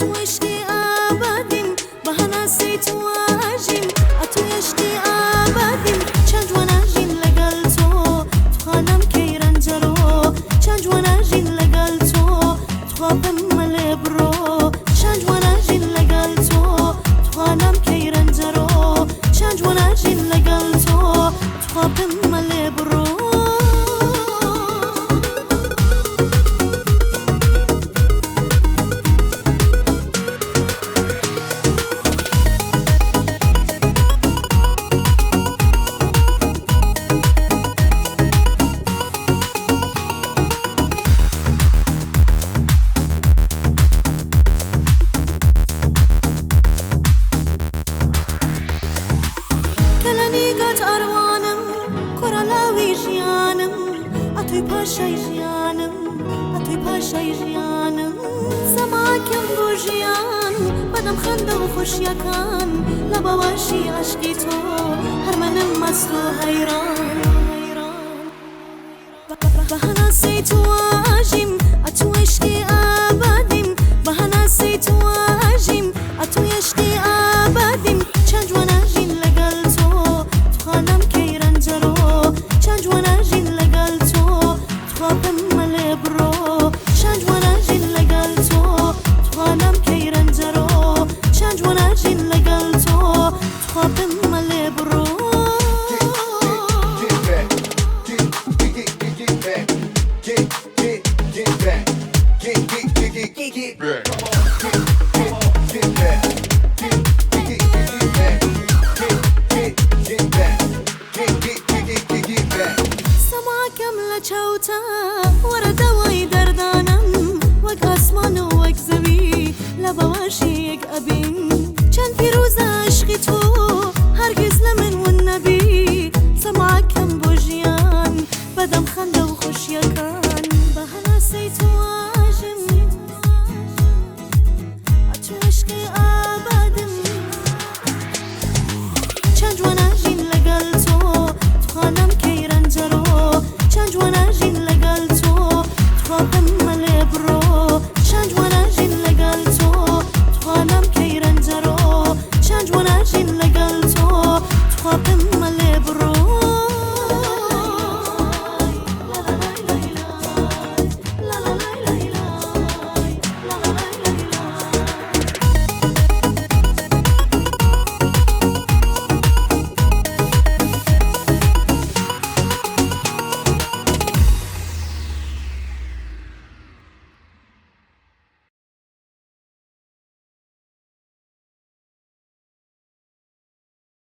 ئەتوو عیشقی ئابادیم، بە هەناسەی تۆ ئەژیم، ئەتوو عیشقی ئابادیم. چەند جوان ئەژین لەگەڵ تۆ، توخوا نەمکەی ڕەنجەرۆ. چەند جوان ئەژین لەگەڵ تۆ، توخوا بممە لێ بڕۆ. چەند جوان ئەژین لەگەڵ تۆ، توخوا نەمکەی ڕەنجەرۆ. چەند جوان ئەژین لەگەڵ تۆ، توخوا بممە لێ بڕۆ. کە لە نیگات ئەڕوانم، کوڕە لاوی ژیانم، ئەتۆی پاشای ژیانم، ئەتۆی پاشای ژیانم. سەماکەم بۆ ژیان بەدەم خەندە و خۆشیەکان، لە باوەشی عەشقی تۆ هەر منم مەست و حەیران. بە هەناسەی تۆ ئەژیم، ئەتوو عیشقی ئابادیم، بە هەناسەی تۆ ئەژیم، ئەتوو عیشقی ئابادیم. چەند جوان ئەژین لەگەڵ تۆ، توخوا نەمکەی ڕەنجەرۆ. چەند جوان ئەژین لەگەڵ تۆ، توخوا بممە لێ بڕۆ. چەند جوان ئەژین لەگەڵ تۆ، توخوا نەمکەی ڕەنجەرۆ. چەند جوان ئەژین لەگەڵ تۆ، توخوا بممە لێ بڕۆ. Get, get, get back. Get, get, get, get, get back. Get, get, get back. Get, get, get, get, get, get back. Get, get, get back. Get, get, get, get, get back. Get, get, get back. Get, get, get, get, get, get back. سەماکەم لە چاوتا، وەرە دەوای دەردانم، وەک ئاسمان و وەک زەوی لە باوەشی یەک ئەبین. چەند پیرۆزە عەشقی تۆ.